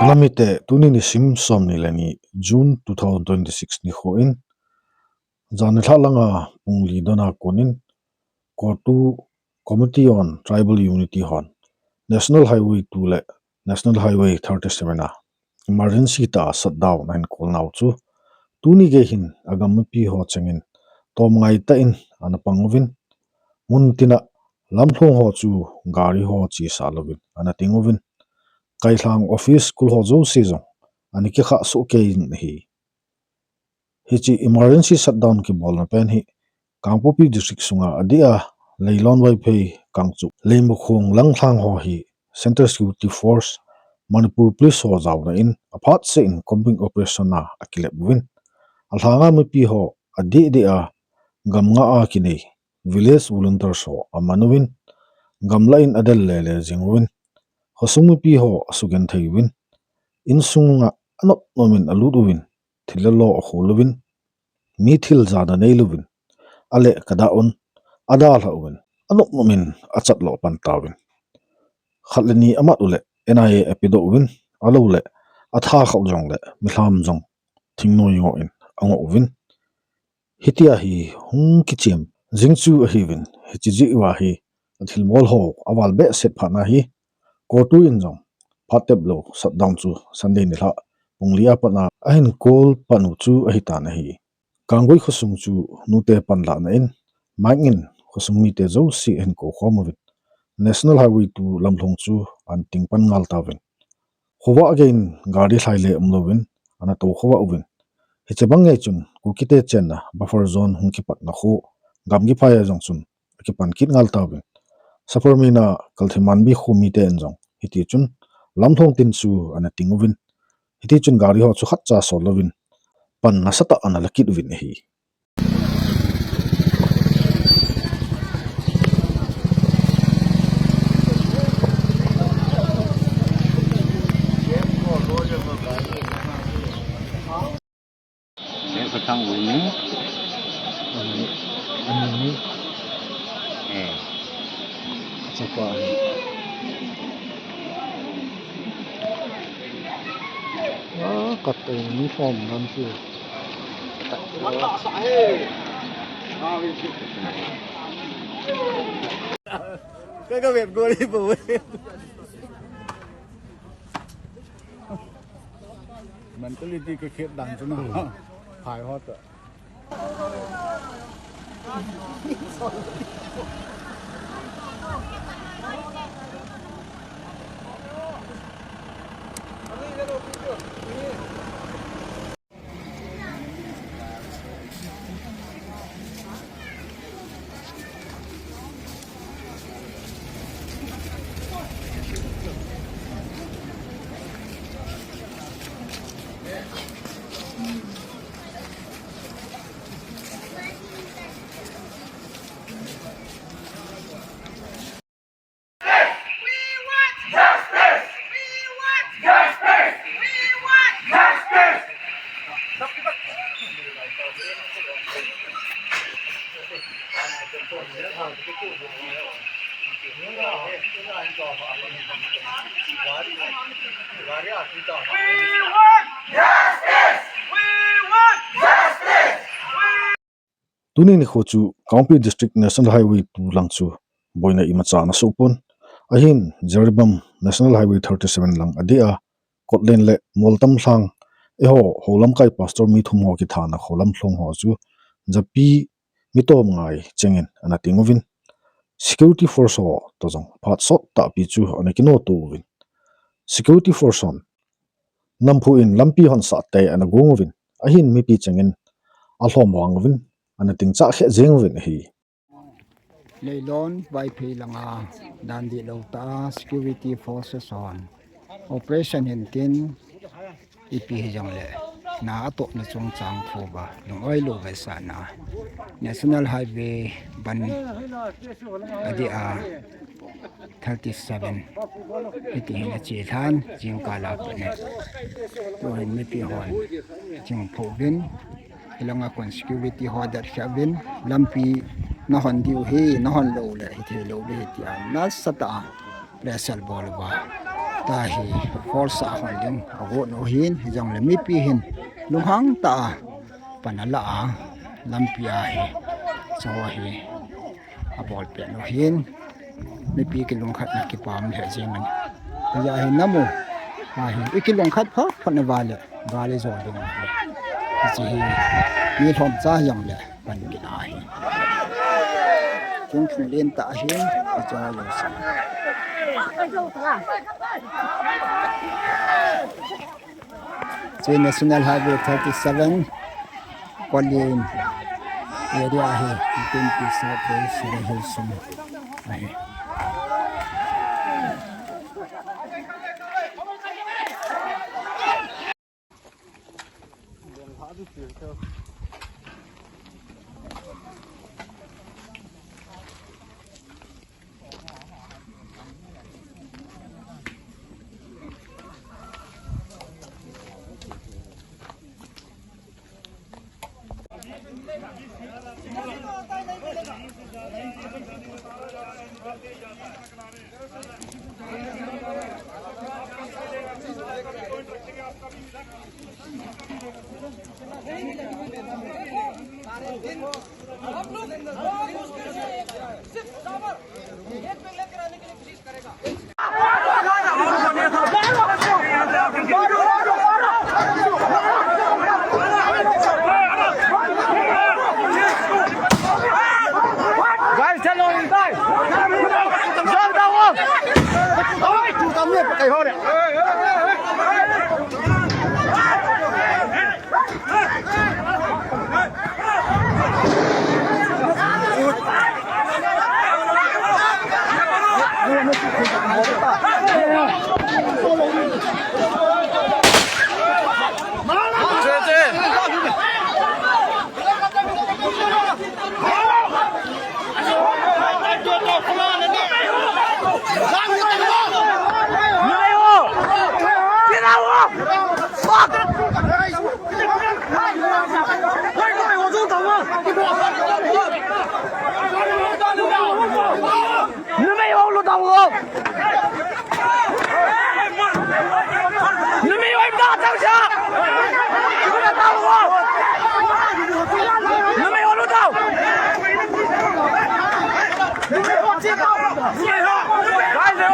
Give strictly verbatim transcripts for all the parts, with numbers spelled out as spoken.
Lamite, tuni nisim somni le ni, June two thousand twenty-six nikho in, janhi lha langa pung li dona konin, COTU Committee on Tribal Unity hon National Highway two le National Highway thirty-seven a emergency tah a shutdown ahin call nau chu, tuni gei hin agam mipi ho chengin tomngai tah in ana pang uvin, mun tina lamlhong ho chu gari ho chesa louvin ana ting uvin, kailhang office school ho jouse jong ana kikhah soh kei in ahi. Hiche emergency shutdown kibolna pen hi Kangpokpi District sunga adeh a Leilon Vaiphei, Kangchup, Leimakhong, Langthang ho hi Central Security Force, Manipur Police ho jaona in aphat seh in combing operation a akilep uvin, alhanga mipi ho adeh deh a gam nga a kinei Village Volunteers ho aman uvin, gamlah in adel lele jing uvin, khosung mipi ho asugenthei uvin, insunga anop nom in alut uvin, thil le lo akhol uvin, mi thil jana nei louvin, ale kadah un, adalhah uvin, anop nom in achat lo pan tauvin, khat le ni amat uleh N I A apedoh uvin, alou le atha khah jongle milham jong thingnoi ngoh in angoh uvin, hitia hi hung kichem jing chu ahiuvin, hiche jeh uva hi athilbol ho aval behseh phat na hi, COTU in jong phat tep lou shutdown chu Sunday nilhah pung li a pat na ahin call pan u chu ahitan ahi. Kanggui khosung chu nute panlahna in, Mike in khosung mite jouse ahin kou khom uvin, National Highway two lamlhong chu ana ting pan ngal tauvin, khovah gei in gari lhai le umlouvin ana tou khovah uvin, hiche bang ngei chun Kukite chenna buffer zone hung kipatna kho Gamgiphai a jong chun akipan kit ngal tauvin, Sapermeina Kalthimanbi kho mite in jong hiti chun lamlhong tin chu ana ting uvin, hiti chun gari ho chu khatcha sol louvin pan nasatah ana la kit uvin ahi. Ani, ani ni. Eh. Chapa. Ah, kat uniform nam chu. Ka, ka vet gol hi bo. Mentality ka khet dan chu na. Phai ho ta. Tuni nikho chu Kangpokpi District National Highway two lang chu boina imacha ana soh pon. Ahin Jiribam National Highway thirty-seven lang adeh a Kotlen le Moltam lhang, eiho, ho lamkai pastor mi thum ho kithana kho lamlhong ho chu japi mi tomngai chengin ana ting uvin, security force ho toh jong phat sot tahpi chu ana kinoto uvin, security force hon namphu in lampi hon sah tei ana gong uvin, ahin mipi chengin alhom vang uvin, ana tingchah khe jeng uvin ahi. Leilon Vaiphei langa dan dihlou tah a security forces hon operation hin tin, ipi hijongle na atohna chungchang phuba, lung-oi lou vetsahna, National Highway ban adeh a thirty-seven hiti hin ache lhan, jingkah a pat in tuhin mipi hon chingphoh uvin, hilanga kon security ho adat kheh uvin, lampi nahon diu ahi, nahon lou le hithei lou ding ahi tia nasatah a pressure abol uva, Tahi, force a hon ding, agot u hin, hijongle mipi hin, lunghang tah a, pan ala a, lampi a hi, chu hi, abol pet u hin, mipi kilungkhatna kipah le jing in. Hijeh hin namu, ahi, ikilungkhat phot phot na vale, vale jo ding, hiche hi, mi lhom cha jongle. Pan kit ahi. Chung chung len tah ahi. Acha lo sa. Chu National Highway thirty-seven, Kolin area ahi. Twenty South West Hills sung ahi. Guys, hello, guys. Jump down, walk. Hey, hey, hey, hey. Numei hung lutdown o. Numei hung lutdown o. Numei hung lutdown. Guys,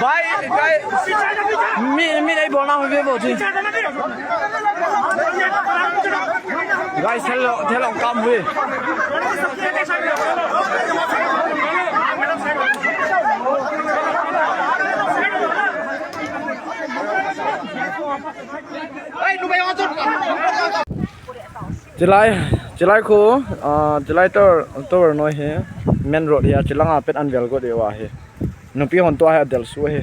Bhai, bhai, mi, mi nahi bolna, bhai, bhai. Guys, hello, hello, come here. Chilai, chilai khu, ah, chilai tor, tor noi hi, main road hi, achilanga pet an vel got e wa hi. Nupi hon tua hi adel su hi.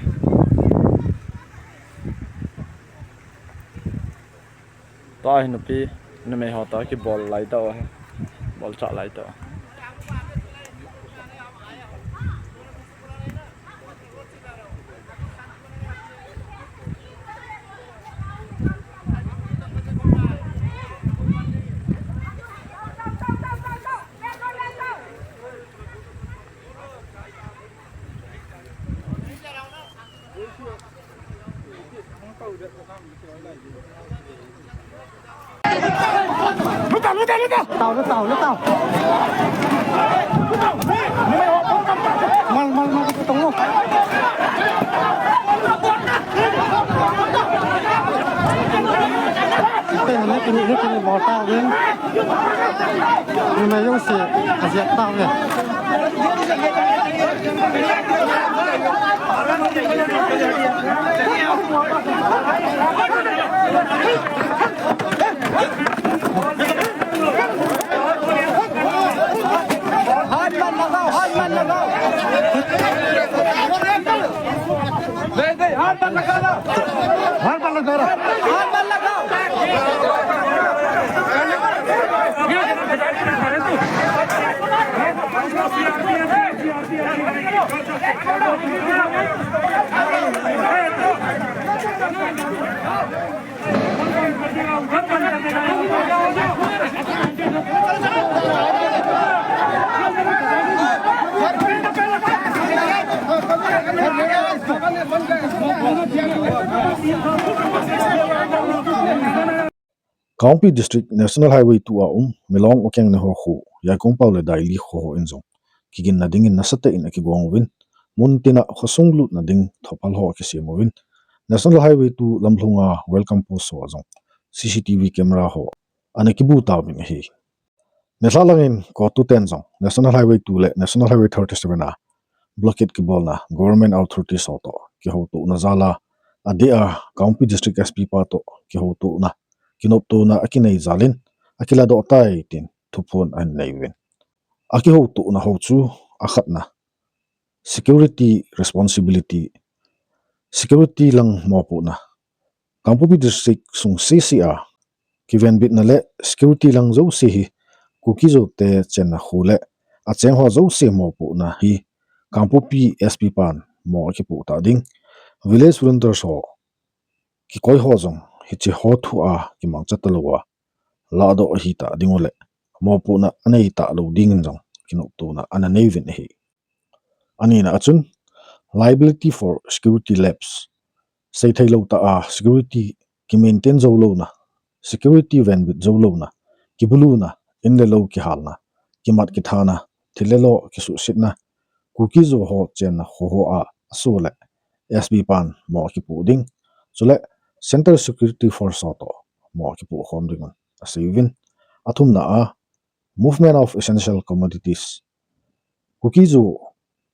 Tua hi nupi, numei ho ta kibol lai ta o hi. Bol cha lai ta. Lutdown, lutdown, lutdown. Lutdown, lutdown, lutdown. Mal, mal, mal, lutdown. Kini, kini, kini, bol ta, win. Numei jong si, ajat ta ve. Hat mat lagao, hat mat lagao. Hat mat lagao. Hat mat lagao. Hat mat lagao. Kangpokpi District National Highway two a um Milong, Ukeng, Nehokhu, Yaikongpao le Daili kho ho in jong kiginna dingin nasatah in akigong uvin, mun tina khosung lutna ding thophal ho akisem uvin, National Highway two lamlhunga welcome post ho a jong C C T V camera ho ana kibu tauvin ahi. Nilhah langin COTU ten jong National Highway two le National Highway thirty-seven a blockade kibolna government authorities ho toh kihoutona jal a, adeh a Kangpokpi District S P pa toh kihoutona, kinoptona akinei jal in akiladoh tai tin thuphon ahin nei uvin. Akihoutona ho chu akhatna, security responsibility, security lang mopohna, Kangpokpi District sung sese a kivenbitna le security lang jouse hi Kuki-Zo te chenna kho le acheng ho jouse mopohna hi Kangpokpi S P pan mo akipoh ta ding, village volunteers ho kikoi ho jong hiche ho thu a kimangcha talou a lahdoh ahi ta ding u le mopohna anei talou dingin jong kinoptona ana nei uvin ahi. Anina a chun, liability for security lapse, seithei lou tah a security kimaintain jou louna, security venbit jou louna, kibuluna, in le lou kihalna, kimat kithana, thil le lo kisuhsetna, Kuki-Zo ho chenna kho ho a aso le S P pan mo akipoh ding, chule Central Security Force ho toh mo akipoh khom ding un asei uvin. Athumna a, movement of essential commodities, Kuki-Zo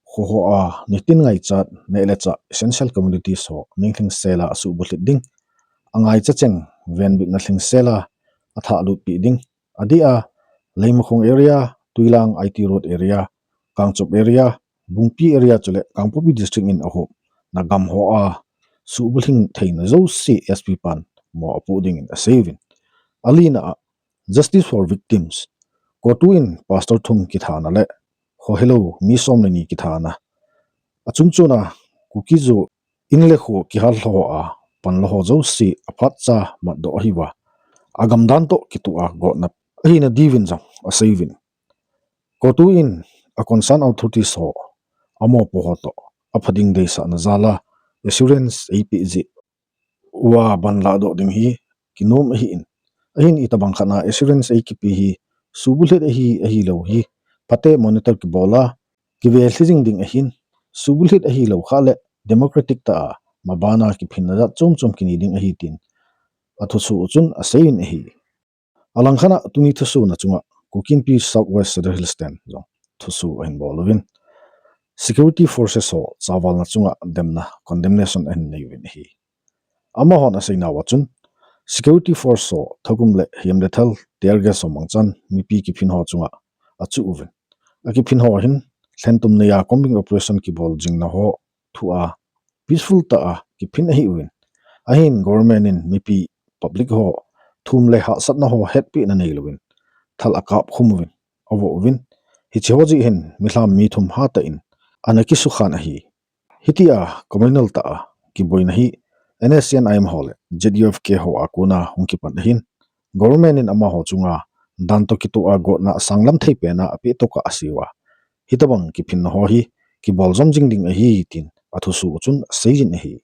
kho ho a nitin ngaichat neh le chah essential commodities ho ninglhingsel a asuhbulhit ding, angaicha cheng venbitna lhingsel a athahlutpeh ding, adeh a Leimakhong area, Tuilang I T Road area, Kangchop area, Bungpi area chule Kangpokpi District in ahopna gam ho a suhbulhing theina jouse S P pan mo apoh dingin asei uvin. Alina a, justice for victims, COTU in pastor thum kithana le kho helou mi som le ni kithana, achungchon a Kuki-Zo in le kho kihal lha ho a panla ho jouse aphatcha matdoh ahiuva, agam dan toh kitoh a gotna ahina diuvin jong asei uvin. COTU in a concern authorities ho amopo ho toh apha ding deisahna jal a assurance eipeh jeh uva ban lahdoh ding hi kinom ahin, ahin itobang khat a assurance eikipe hi suhbulhit ahi ahilou hi phatea monitor kibol a kivelhi jing ding ahin, suhbulhit ahilou khah le democratic tah a mabana kiphinna jat chom chom kinei ding ahi tin athusoh u chun asei in ahi. Alangkhat a tuni thusohna chunga Kuki Inpi South West Sadar Hills ten jong thusoh ahin bol uvin, security forces ho chavalna chunga demna, condemnation, ahin nei uvin ahi. Amahon aseinauva chun, security force ho thagum le hiam le thal tear gas ho mangchan mipi kiphin ho chunga achuh uvin, akiphin ho hin lhentum neiya combing operation kibol jingna ho thua peaceful tah a kiphin ahiuvin, ahin government in mipi, public ho thum le hahsatna ho hetpehna neilouvin thal akap khum uvin, avoh uvin, hiche ho jeh hin milham mi thum hatah in ana kisukhan ahi. Hitia communal tah a kiboina hi N S C N I M ho le Z U F K ho a kona hung kipan ahin, government in amaho chunga dan toh kitoh a gotna asanglam thei pen a apeh tokah aseiuva, hitobang kiphinna ho hi kibol jom jing ding ahi tin athusoh u chun aseijin ahi.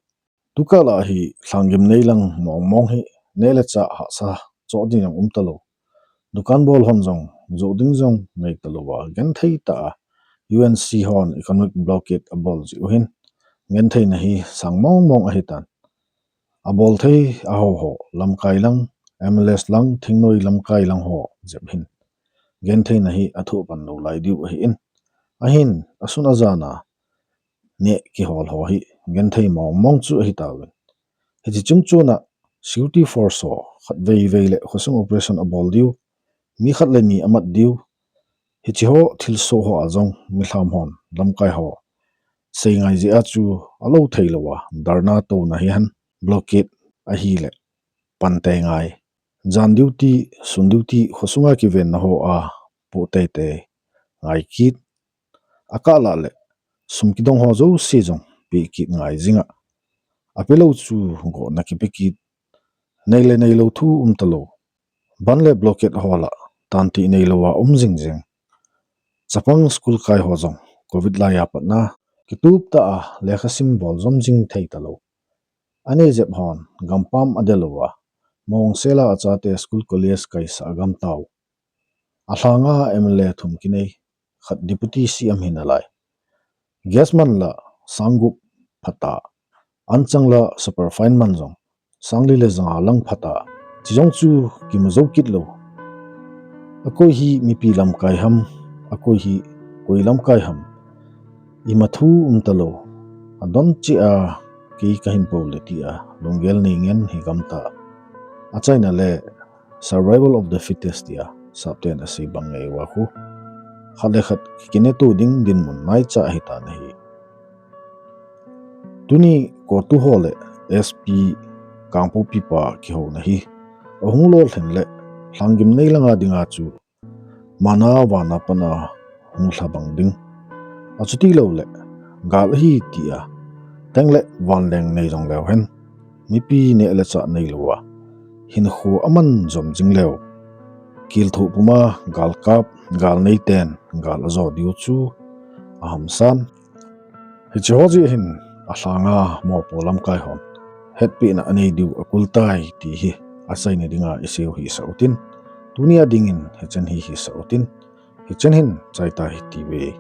Tukal a hi lhanggim neilang mong mong hi neh le chah hahsa choh ding jong umtalou, dukan bol hon jong joh ding jong nei talouva genthei tah a U N C hon economic blockade abol jeh u hin gentheina hi sang mong mong ahitan. Abol thei a ho ho lamkai lang, M L S lang, thingnoi lamkai lang ho jep hin gentheina hi athoh pan lou lai diu ahin, ahin asun ajan a neh kihol ho hi genthei mong mong chu ahitauvin, hiche chungchon a security force ho khatvei vei le khosung operation abol diu, mi khat le ni amat diu, hiche ho thilsoh ho a jong milham hon lamkai ho seingai jeh a chu alou theilouva dharna touna hihen blockade ahile pan tei ngai, jan duty, sun duty, khosunga kivenna ho a poh teitei ngai kit, akah lah le sum kidong ho jouse jong pe kit ngai jing a, apelou chu gohna kipe kit, nei le neilou thu umtalou, ban le blockade ho lah tantih neilou a um jing jing. Chapang school kai ho jong Covid lai a patna kitup tah a lekhasim bol jom jing thei talou. Anei jep hon gampam adel uva, mong sela achate school college kaisah agamtau. Alhanga M L A thum kinei, khat Deputy C M hi nalai. Gas man la sang gup phata, anchang la superfine man jong sang li le janga lang phata, chijong chu kimu jou kit lou. Akoi hi mipi lamkai ham, akoi hi koi lamkai ham, ima thu umtalou. Adon cheh a kei kahin pou le tia lunggel nei ngen hi gamta. Achaina le survival of the fittest tia sapten asei bang ngei uva khu, khat le khat kikineto ding dinmun naicha ahitan ahi. Tuni CoTU ho le S P Kangpokpi pa kihouna hi ahung lolhin le lhanggim nei langa dinga chu mana vana pana hung lha bang ding, achutilou le gal ahi tia teng le vanleng nei jong leu hen, mipi neh le chah neilouva hinkho aman jom jing leu, kilthoh puma galkap, gal neiten gal ajo diu chu ahamsan. Hiche ho jeh hin alhanga mopo lamkai hon hetpehna anei diu akul tai ti hi achaina dinga iseiu hisah utin, tunia dingin hichen hi hisah utin, hichen hin chaitai hitiuve.